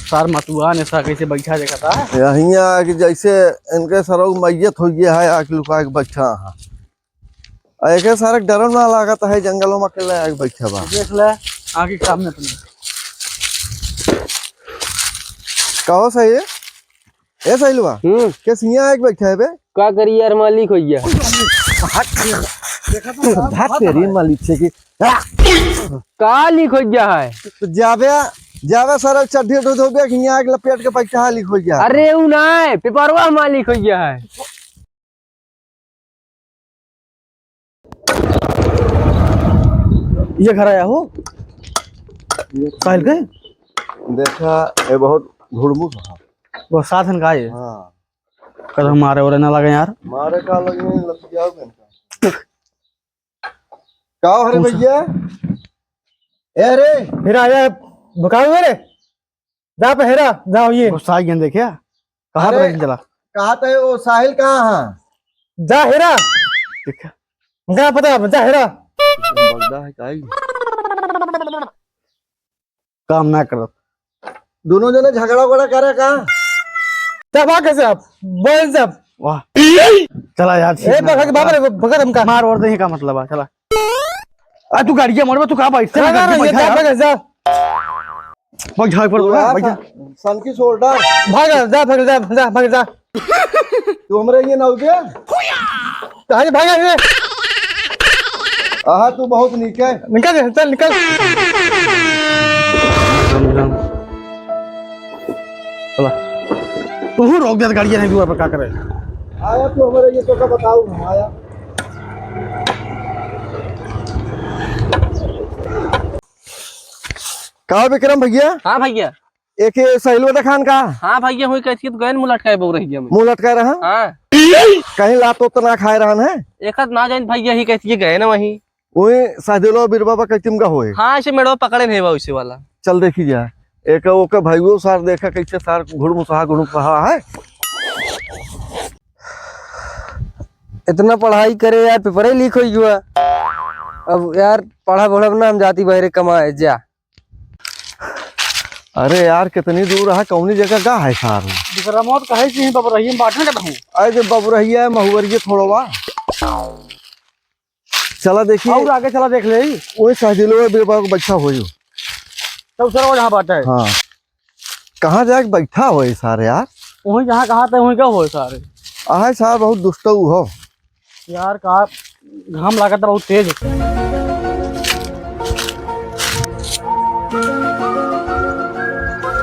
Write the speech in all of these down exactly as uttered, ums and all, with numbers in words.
सार मतुआ ने सा कैसे बैठा देखा था। यहिया कि जैसे इनके सरऊ मैयत हो गया है, आके लुका के बैठा है। आ एके सारे के डरो ना लागत है, जंगलों में अकेले आके बैठा बा। देख ले, आगे सामने अपने। कहो सही है? ए सहिलवा, हम्म। के सिया आके बैठा है बे? का करी यार, मालिक हो गया। भाग, भाग तेरी मालिक से कि का लीक हो गया है? तो जाबे, जाबे सारा चड्ढी उड्ढी धोबे कि हियाँ एक लपेट के पैसा लीक हो गया। अरे उ ना है, पेपरवा हमार लीक हो गया है। ये घर आया हो? साहिल के? देखा, ये बहुत घुड़मुख है। वो साधन का है? हाँ। कदम मारे और ना लगे यार। मारे का लगे, लतियाओ के इनका। का हो रे पूछा। भैया? ए रे। मेरा आया, भुकाओ रे। जा पे हेरा, जा ये। गुस्सा आ गया देखिया। कहाँ अरे, पर चला? कहा तो है वो साहिल कहाँ है? जा हेरा। देखा। जा पता, जा हेरा। बगदा है काई? काम ना करत। दोनों जने झगड़ा उगड़ा करे का? तब आ कैसे आप? बोल सब। वाह। चला यार, ठीक ए, ना। भगत बाप रे, भगत हमका। मार और देही का मतलब है, चला। आ, तू गाड़िया मोड़ में, तू कहाँ बैठते ना, हैं? ना, ना, ये बैठा जा, यार। भगत जा। बैठा ऊपर, तू बैठा, बैठा। सन की शोल्डर। भाग, जा, भाग, जा, जा, भाग, जा। तू हमरे ये ना उगे? अरे भाग रे। आहा, तू बहुत नीक है। निकल, चल, निकल। चला। तू रोक दे गाड़िया नहीं दुआ पर का करे? आया तू हमरे ये तो का बताऊ हम आया। का विक्रम भैया? हाँ भैया। एक ये सहिलवा देखान का? हाँ भैया, हुई कैसे तो गए न मुँह लटकाए बउरहिया में। मुँह लटकाए रहा? हाँ। कहीं लात तो ना खाए रहन है? एक आध ना जाइन भैया, ही कैसे गए ना वहीं। वही सहदेलो बीर बाबा कैसे का होए? हाँ, ऐसे मेड़वा पकड़े नहीं बा उसे वाला। चल देखी जा। एक ओके भाईओ सार देखा कैसे सार घुड़मुसहा, घुड़मुसहा है। इतना पढ़ाई करे यार, पेपरे लीक हो गया। अब यार पढ़ब वढ़ब ना, हम जाती बहरे कमाए जा। अरे यार, कितनी दूर है, कौनी जगह का है सार? विक्रमोत कहे कि बबुरहिया में बाटने के बहू। अरे, जो बबुरहिया है, महुअरिया थोड़वा। चला देखिए। और आगे चला देख ले। वही सहजिलो है, बीरबा को बच्चा हो जो। तो सर वो जहाँ बाटा है। हाँ। कहाँ जाके बैठा हो ये सारे यार? वहीं जहाँ कहा था, वहीं का हो सारे। आहे सार बहुत दुष्ट हो। यार, का घाम लागत बा बहुत तेज।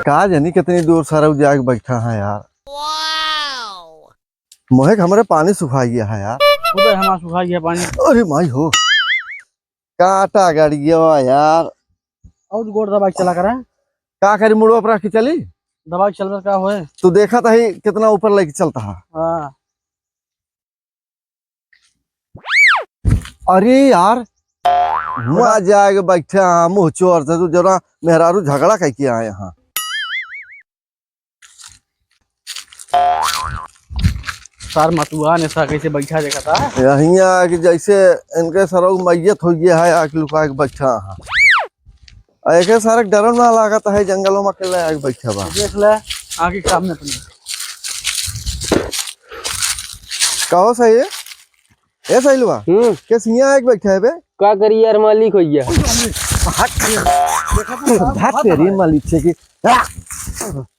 का जानी कितनी दूर सरऊ जाके बैठा है यार। मोहे के हमरे पानी सुखा गया है यार। खुद हमारा सुखा गया पानी। अरे माई हो, काटा गाड़ी गया यार। और गोड़ दबा के चला करा। का करी, मुड़वा पर रख के चली? दबा के चलबे का होए? तू देखा तो ही कितना ऊपर लेके चलता है। हाँ। अरे यार, मुँह आ जाएगा बैठे, हाँ, मुँह चोर से तू जरा मेहरारू झगड़ा कह के आए हैं। सार मतुआ ने सा कैसे बैठा देखा था। यहिया कि जैसे इनके सरऊ मैयत हो गया है, आके लुका के बैठा है। आ एके सारे के डरो ना लागत है, जंगलों में अकेले आके बैठा बा। देख ले, आगे सामने अपने। कहो सही है? ए सहिलवा, हम्म। के सिया आके बैठा है बे? का करी यार, मालिक हो गया। भाग, भाग तेरी मालिक से कि, आ!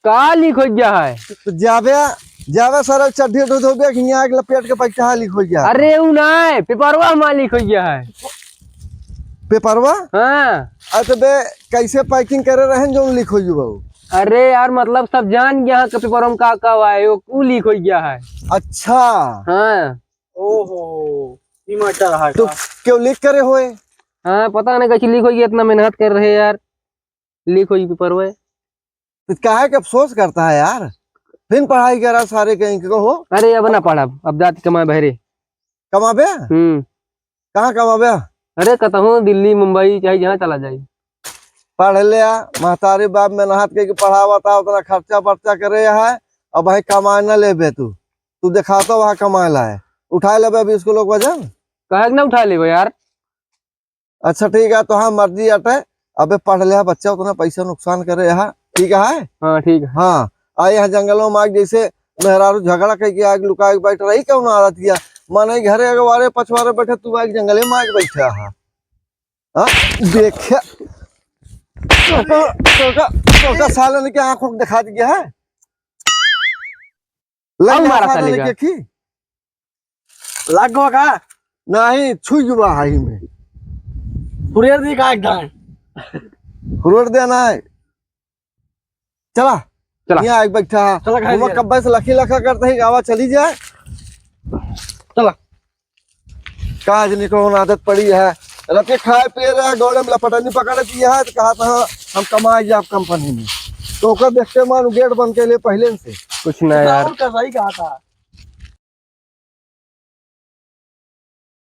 का लीक हो गया है? तो जाबे, जाबे सारा चड्ढी उड्ढी धोबे कि हियाँ आके लपेट के पैसा लीक हो गया। अरे उ ना है, पेपरवा हमार लीक हो गया है। पेपरवा? हाँ। अरे तो बे, कैसे packing करे रहन जो लीक हो गया बाबू? अरे यार, मतलब सब जान गया है कि पेपरवा में का का हुआ है, वो, वो लीक हो गया है। अच्छा। हाँ। ओहो, ई matter है तो का? क्यों लीक करे होए? हाँ, पता नहीं कैसे लीक हो गया, इतना मेहनत कर रहे यार, लीक हो गई पेपरवा। तो काहे के अफसोस करता है यार? फिर पढ़ाई करा सारे कहीं के हो। अरे अब ना पढ़ब, अब जात कमाए बहरे। कमाबे? हम्म। कहाँ कमाबे? अरे कतहूँ दिल्ली, मुंबई, चाहे जहाँ चला जाए। पढ़ ले आ, महतारी बाप मेहनत के पढ़ावता, उतना खर्चा बर्चा करे है, अब भाई कमाए न लेबे तू। तू देखा तो वहाँ कमाए ला है। उठा लेबे अभी इसको लोग वजन? काहे के ना उठा लेबे यार? अच्छा ठीक है, तोहार मर्जी अटे। अबे पढ़ ले बच्चा, उतना पैसा नुकसान करे यहाँ। ठीक है? हाँ, ठीक है। हाँ, आ यहाँ जंगलों में आग जैसे मेहरारू झगड़ा करके आग लुका के बैठ रही, कौन आदत किया? माने घरे अगवारे पछवारे बैठे, तू आग जंगले में आग बैठा है। हाँ, देखे। तोका, तोका, तोका साले ने क्या आँखों को दिखा दिया है? लग हम गया मारा साले साले ने का। देखी? लाग गवा का? नहीं, छुई जुबा हाई में। हुरेर दी का एक दाएं। हुरेर देना है। चला। चला। यहाँ एक बैठा है। चला, खाई घूमा लिया। कब्बे से लखी लखा करते ही गावा चली जाए। चला। का जनी कौन आदत पड़ी है। रखे खाए पिए रहे, गोड़े में लपटनी पकड़ दिया है, तो कहा था, "हम कमाए जाब कंपनी में।" तो ओकर देखते मानो गेट बंद के लिए पहले से। कुछ ना यार। और का सही कहा था।